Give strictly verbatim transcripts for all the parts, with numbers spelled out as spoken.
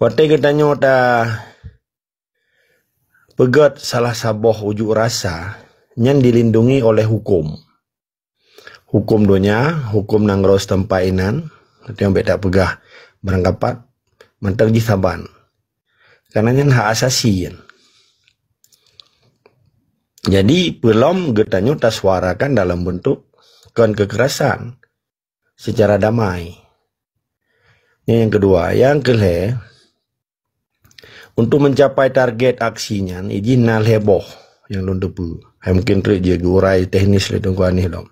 Watée geutanyoe ta peugét salah saboh ujuk rasa, nyan dilindungi oleh huköm. Huköm donya, huköm nanggroe setempat inan, artinya bék tapeugah barangkapat, mantong jih saban. Karena nyan hak asasi nyan. Jadi, peulom geutanyoe tasuarakan dalam bentuk kon kekerasan, secara damai. Nyan nyang keudua. Nyang keulhée, untuk mencapai target aksi nyan, ijih na lhée boh nyang lôn teupeue. Hai mungken treuk jeuet geuurai teknis lé Teungku Anis lom.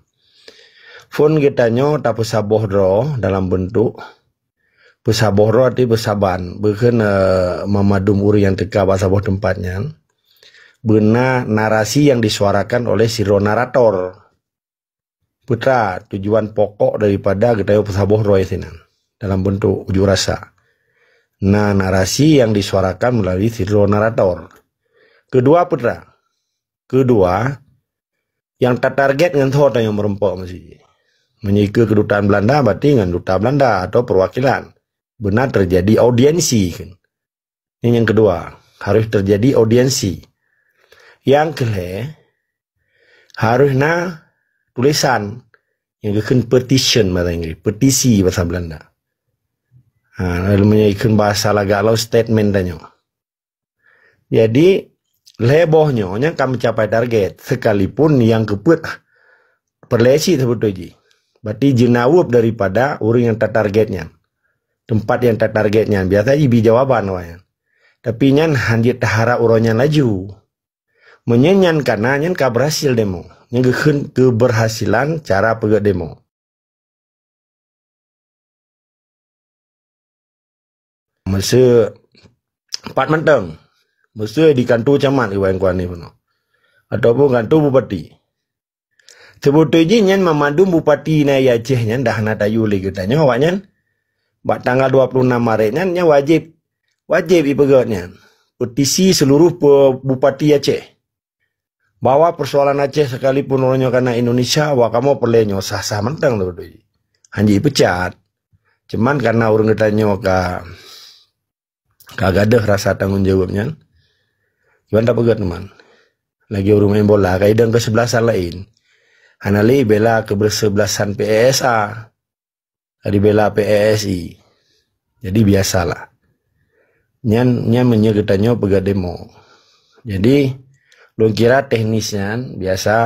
Phon geutanyoe tapeusaboh droe dalam bentuk peusaboh droe, arti peusaban, beukeuen, eh, memadum ureuëng nyang teuka bak saboh teumpat nyan. Beuna narasi yang disuarakan oleh sidroe narator. Peue teuma tujuan pokok daripada geutanyoe peusaboh droe sinan dalam bentuk ujuk rasa. Na narasi yang disuarakan melalui sidroe narator. Keudua peue teuma? Keudua, nyang tatarget ngon soe tanyoe meurumpok meusti. Meunyoe keu kedutaan Belanda, berarti ngon duta Belanda atau perwakilan. Beuna teujadi audiensi kan. Ini yang kedua, harus terjadi audiensi. Yang keulhée, harus na tulisan nyang geukheun petition bahasa Inggris, petisi bahasa Belanda. Ha, lalu meunyoe ikheun bahasa lagak lom statement tanyoe. Jadi, lhée boh nyoe nyang ka meucapai target, sekalipun nyang keupeuet peureulée cit seubeutôi jih. Berarti jeunaweueb daripada ureuëng nyang tatarget nyan. Teumpat nyang tatarget nyan, biasa jibi jawaban awaknyan. Tapi nyan hana jeuet taharab uroe nyan laju. Meunyoe nyan kana, nyan ka berhasil demo. Nyan geukheun keberhasilan cara peugét demo. Meuseu pat mantong. Meuseu di kanto camat iwan kuan ni peunoh. Ataupun kanto bupati. Seubeutôi jih nyan meumandum bupati na i Aceh nyan dah na tayue lé geutanyoe awaknyan. Bak tanggal dua puluh enam Maret nyan, nyan wajéb, wajéb ipeugét nyan. Petisi seluruh pe-, bupati Aceh. Bahwa persoalan Aceh sekalipun uroe nyoe kana Indonesia, awak kamoe peureulée nyoe sah-sah mantong seubeutôi jih. Hana jipeucat. Cuman karena ureuëng geutanyoe ka, ka gadôh rasa tanggong jaweueb nyan, cuman tapeugét teuma. Lagée ureuëng main bola, ka idong keusebelasan laén. Hana lé bela keusebelasan P S A. Ka dibela P S I. Jadi, biasalah. Nyan, nyan meunyoe geutanyoe peugét demo. Jadi, lôn kira teknis nyan biasa.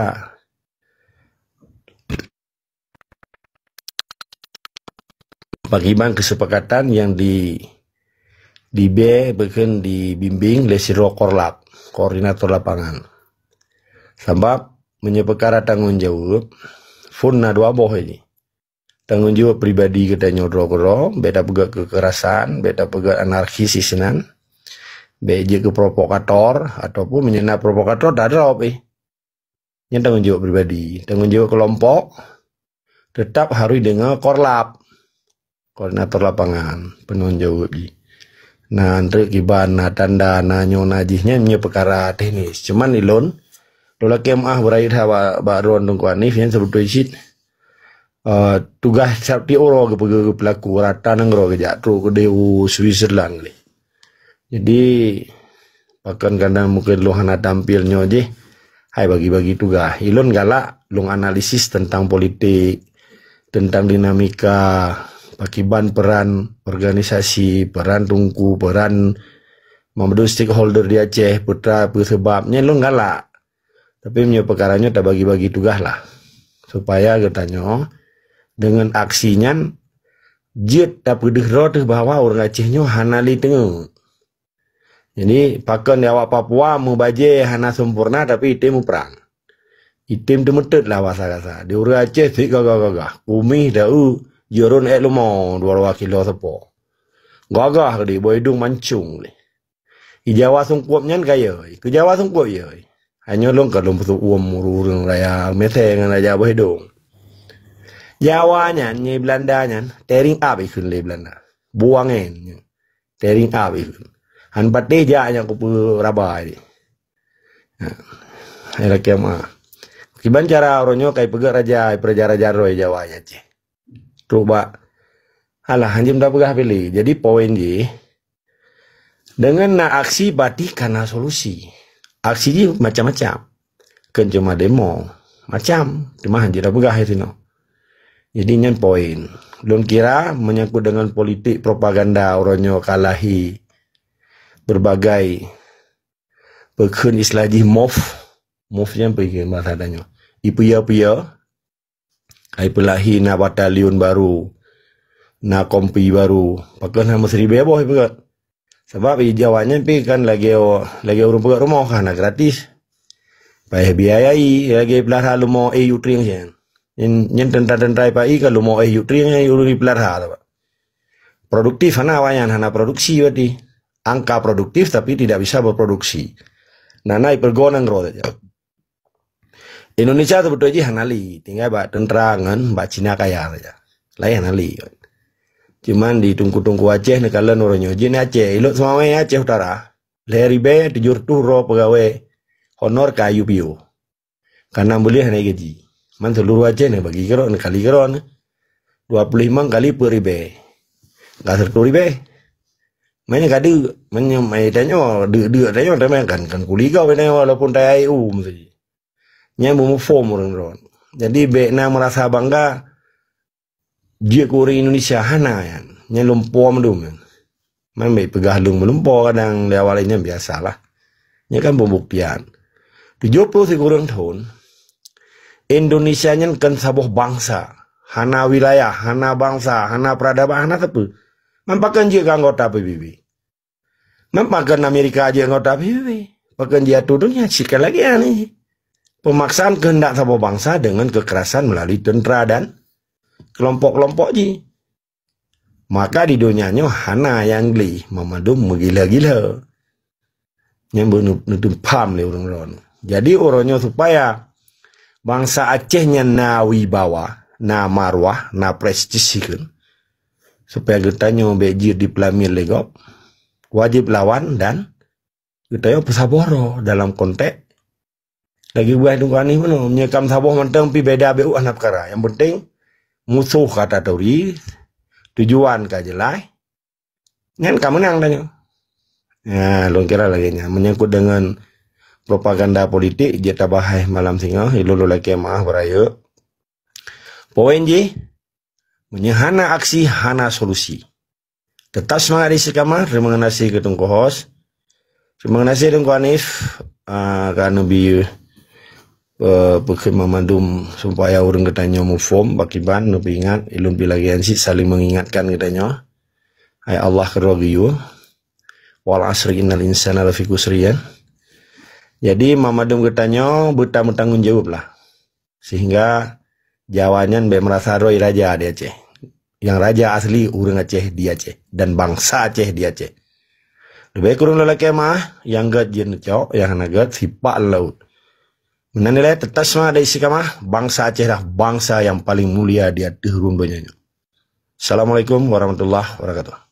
Pakiban kesepakatan yang di, dibée, bahkan dibimbing lé sidroe korlap, koordinator lapangan. Sabab, meunyoe peukara tanggong jaweueb, phon na dua boh jih. Tanggong jaweueb pribadi geutanyoe droe keudroe, bék tapeugét kekerasan, bék tapeugét anarkis sinan, bék jeuet keu provokator, ataupun meunyoe na provokator, tadrop ih. Nyan tanggong jaweueb pribadi. Tanggong jaweueb keulompok, teutap harôh deungoe korlap, koordinator lapangan, peunanggung jaweueb jih. Na treuk kiban, na tanda, na nyoe, na jih, nyan nyoe peukara teknis. Cuman ilôn, lôn lakée meuáh beurayeuk that bak, bak droen Teungku Hanif, nyan seubeutôi cit, eh, tugaih satiep uroe geupeugah geupeulaku, rata nanggroe geujak, trok keudeh u Switzerland lé. Jadi, pakon kadang mungken lôn hana tampil nyoe jih, hai bagi-bagi tugaih. Ilôn galak lôn analisis teuntang politik, teuntang dinamika, pakiban peran organisasi, peran teungku, peran meunurot stakeholder di Aceh, peue teuma peue seubab, nyan lôn galak. Tapi meunyoe peukara nyoe tabagi-bagi tugaih lah, supaya geutanyoe deungon aksi nyan jeuet tapeudeuh droe teuh bahwa ureuëng Aceh nyoe hana lé teungeut. Jadi, pakon di awak Papua meubajée hana sempurna, tapi item muprang. Item teumeuteut lah basa gasa. Di ureuëng Aceh sit gagah-gagah. Kumis daeu, jeuron ék leumo dua dua kilo sapo. Gagah di boh idong mancong lé. Di Jawa sungkup nyan ka yoi. Keu Jawa sungkup yoi. Hanyoe lôn ka lôn peusuet uem ureuëng raya Mesé ngon raja boh idong. Jawa nyan, nyang Belanda nyan, tearing up ikheun lé Belanda. Buang en. Tearing up ikheun. Han patéh jak nyang kupeue raba di. Ha. Hai lakée meuáh. Kiban cara uroe nyoe kai peugét raja, raja-raja roe Jawa nyan ceh. Trok bak, alah, hanjeuet tapeugah piléh. Jadi, poin jih, Dengan na aksi, berarti ka na solusi. Aksi jih macam-macam. Kan cuma demo. Macam. Cuma hana jipeugah di sinoe. Jadi nyan poin. Lôn kira menyangkut dengan politik propaganda uroe nyoe ka lahé berbagai, peukheun istilah jih, mof. Mof nyan peue bahasa tanyoe? Ipeue-peue. Hai peulahé na batalion baru, na kompi baru. Pakon hana meusiribèe boh ipeugah. Sabab di Jawa nyan pih kan lagèe, lagèe ureueng peugöt rumoh, hana gratis. Payah biayai, lagèe peulara leumo éh yue trieng nyan. Nyan, nyan teuntara-teuntara pih kan leumo éh yue trieng nyan ureueng jipeulara. Produktif hana awaknyan, hana produksi berarti. Angka produktif tapi tidak bisa berproduksi. Na, na ipeureugoe nanggroe saja. Indonesia seubeutôi jih hana lé, tinggai bak teuntara ngon bak Cina kaya saja. Laén hana lé. Cuman di teungku-teungku Aceh neukalon uroe nyoe, jih na Aceh, ilot seumawé Aceh Utara. Lhèe ribèe tujoh reutôh droe peugawée honor ka yue piôh. Ka nam buleuen hana gaji. Man seuluruh Aceh neubagi keudroe, neukali keudroe. Dua puluh lima kali peuet ribèe. Ka seratus ribèe. Meunyoe ka deuk, meunyoe mai tanyoe, deuk-deuk tanyoe, teuma kan, kan kuli gob tanyoe walaupun tai u meusti. Nyan beumuphom ureueng droe. Jadi, bèk na meurasa bangga jeuet keu ureueng Indonesia, hana nyan. Nyan lumpoe mandum nyan. Man bèk peugah lôn meulumpoe kadang di awal nyan biasalah. Nyan kan pembuktian. Tujoh ploh sikureueng thon, Indonesia nyan kan saboh bangsa. Hana wilayah, hana bangsa, hana peradaban, hana sapeue. Man pakon jeuet keu anggota P B B? Man pakon Amerika jeuet anggota P B B? Pakon jiatu donya sikali lagèe nyan? Pemaksaan kehendak saboh bangsa dengan kekerasan melalui tentera dan kelompok-kelompok jih. Maka di donya nyoe hana nyang gleh, mandum meugila-gila. Nyan beu nu-, neuteupaham lé ureueng droe. Jadi uroe nyoe supaya bangsa Aceh nyan na wibawa, na marwah, na prestis sikheun. Supaya geutanyoe bèk jeuet dipeulamé lé gob, wajéb lawan dan geutanyoe peusaboh droe dalam konteks lagèe buet Teungku Hanif bunoe. Meunyoe ka meusaboh mantong pih beda beuh hana peukara. Nyang penting musoh ka taturi, tujuan ka jeulaih, nyan ka meunang tanyoe. Nah, lôn kira lagèe nyan. Menyangkut dengan propaganda politik, jeuet tabahas malam singoh, ilôn lôn lakèe meu'ah beurayeuk. Poin jih, meunyoe hana aksi, hana solusi. Teutap seumangat di istiqamah. Terima kasih keu Teungku Hos. Terima kasih Teungku Hanif, ah, ka neubi, eh, peukheun mandum supaya ureueng geutanyoe muphom, pakriban neupeuingat, ilôn pih lagèe nyan cit saling mengingatkan geutanyoe. Hai Allah keudroe geuyue. Wal asri innal insana lafi khusri, ya. Jadi, mandum geutanyoe beuta-, beutanggung jaweueb lah. Sehingga Jawa nyan bèk meurasa droe raja di Aceh. Nyang raja asli ureueng Aceh di Aceh dan bangsa Aceh di Aceh. Leubeh kureueng lôn lakèe meu'ah, nyang gèt jeuet neucok, nyang hana gèt sipak laôt. Meunan ilèe teutap seumangat dan istiqamah, bangsa Aceh adalah bangsa yang paling mulia di ateueh rhueng donya nyoe. Assalamualaikum warahmatullahi wabarakatuh.